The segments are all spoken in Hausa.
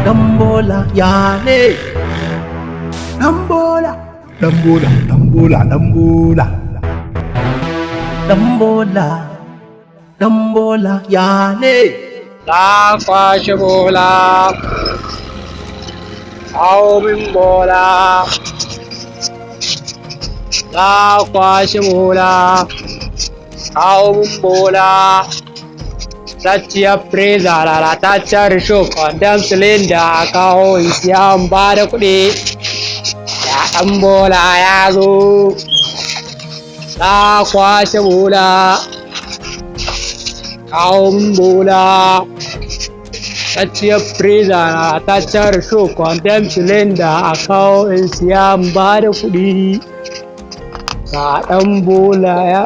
Dan bola ya ne. Dan bola. Dan bola, dan bola, dan bola. Dan bola. Dan bola ya ne. Na kwashe bola, kawo min bola. Na kwashe bola, kawo min bola. Matacciyar freezer, lalataccen risho, kwandon cylinder, kawo in siya in ba da kuɗi. Ya ɗan bola ya zo. Na kwashe bola, kawo min bola. Matacciyar freezer, lalataccen risho, kwandon cylinder, a kawo in siya in ba da kuɗi. Ga ɗan bola ya.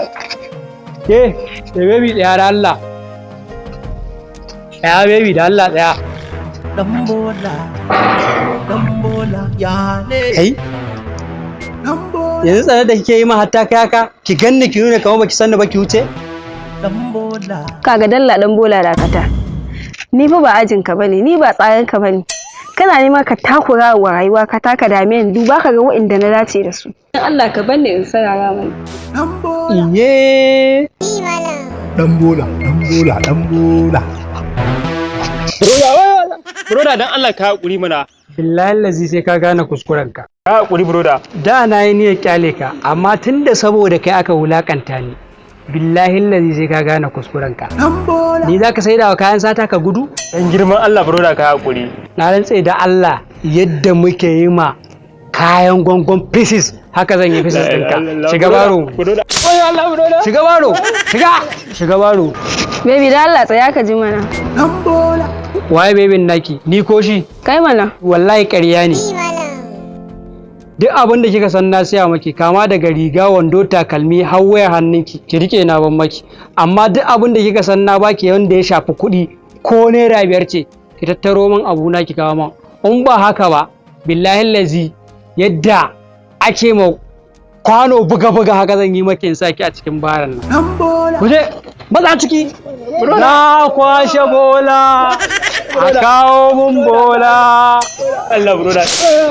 Ke, da baby, ɗaya da Allah. Ɗaya baby, da Allah ɗaya. Dan bola. Dan bola ya ne. Kai, Dan bola. yanzu tsanar da kike yi ma hatta kai haka, ki ganni ki nuna kamar baki sanni ba ki wuce? Dan bola. Kaga dalla dan bola, dakata. Ni fa ba ajin ka bane, ni ba tsarin ka bane. Kana nema ka takura wa rayuwa ka taka dame ni, duba ka ga waɗanda na dace da su. Dan Allah ka banni in sarara mana. Dan bola. Iye. Dan bola, dan bola, dan bola. Broda, dan Allah ka hakuri mana. Billahi lazi sai ka gane kuskurenka. Ka hakuri, broda. Da na yi niyyar kyale ka, amma tunda saboda kai aka wulakanta ni, billahi lazi sai ka gane kuskurenka. Dan bola. Ni za ka saida wa kayan sata ka gudu? Dan girman Allah, broda, ka hakuri. Na rantse da Allah, yadda muke yi ma kayan gwangwan pieces, haka zan yi pieces ɗinka. Shiga baro. Broda. Oy Allah, broda. Shiga baro. Shiga. Shiga baro. Baby, da Allah tsaya ka ji mana. Dan bola. Waye babyn naki? Ni ko shi? Kai mana. Wallahi ƙarya ne. Duk abin da kika san na siya maki, kama daga riga, wando, takalmi har wayar hannunki, ki rike, na ban maki. Amma duk abin da kika san na baki wanda ya shafi kuɗi, ko ₦5 ce, ki tattaro min abuna ki kawo min. In ba haka ba, billahi lazi, yadda ake ma kwano buga buga, haka zan yi maki in saki a cikin baran nan. Dan bola. Ku je, maza ciki. Na kwashe bola, a kawo mun bola. Allah, broda.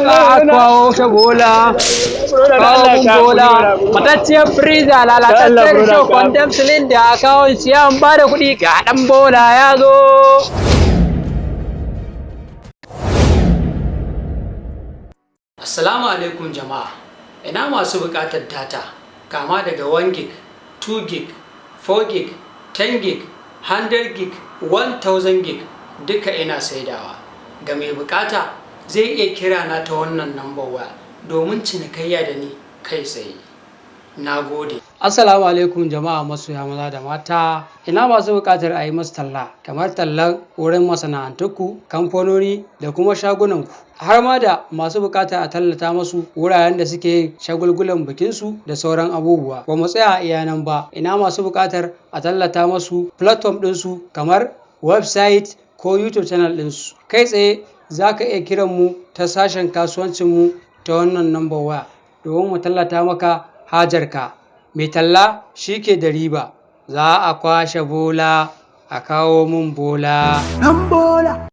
A kawo ta bola, kawo mun bola. Matacciyar freezer, lalataccen risho, kwandon cylinder, a kawo siya in ba da kuɗi. Ga ɗan bola ya zo. Assalamu alaikum jama'a. Ina masu buƙatar data kama daga 1 gig, 2 gig, 4 gig, 10 gig, 100 gig, 1000 gig, duka ina saidawa. Ga mai bukata zai iya kira na ta wannan number waya domin cinikayya da ni kai tsaye. Na gode. Assalamu alaikum jama'a, masoya maza da mata. Ina masu buƙatar a yi masu talla, kamar tallan wurin masana'antunku, kamfanoni da kuma shagunanku. Har ma da masu buƙatar a tallata masu wuraren da suke yin shagulgulan bikinsu da sauran abubuwa. Ba mu tsaya a iya nan ba, ina masu buƙatar a tallata masu platform ɗinsu kamar website ko YouTube channel ɗinsu. Kai tsaye za ka iya kiran mu ta sashen kasuwancinmu ta wannan number waya domin mu tallata maka hajarka. Mai talla shi ke da riba. Za a kwashe bola, a kawo mun bola. Dan bola.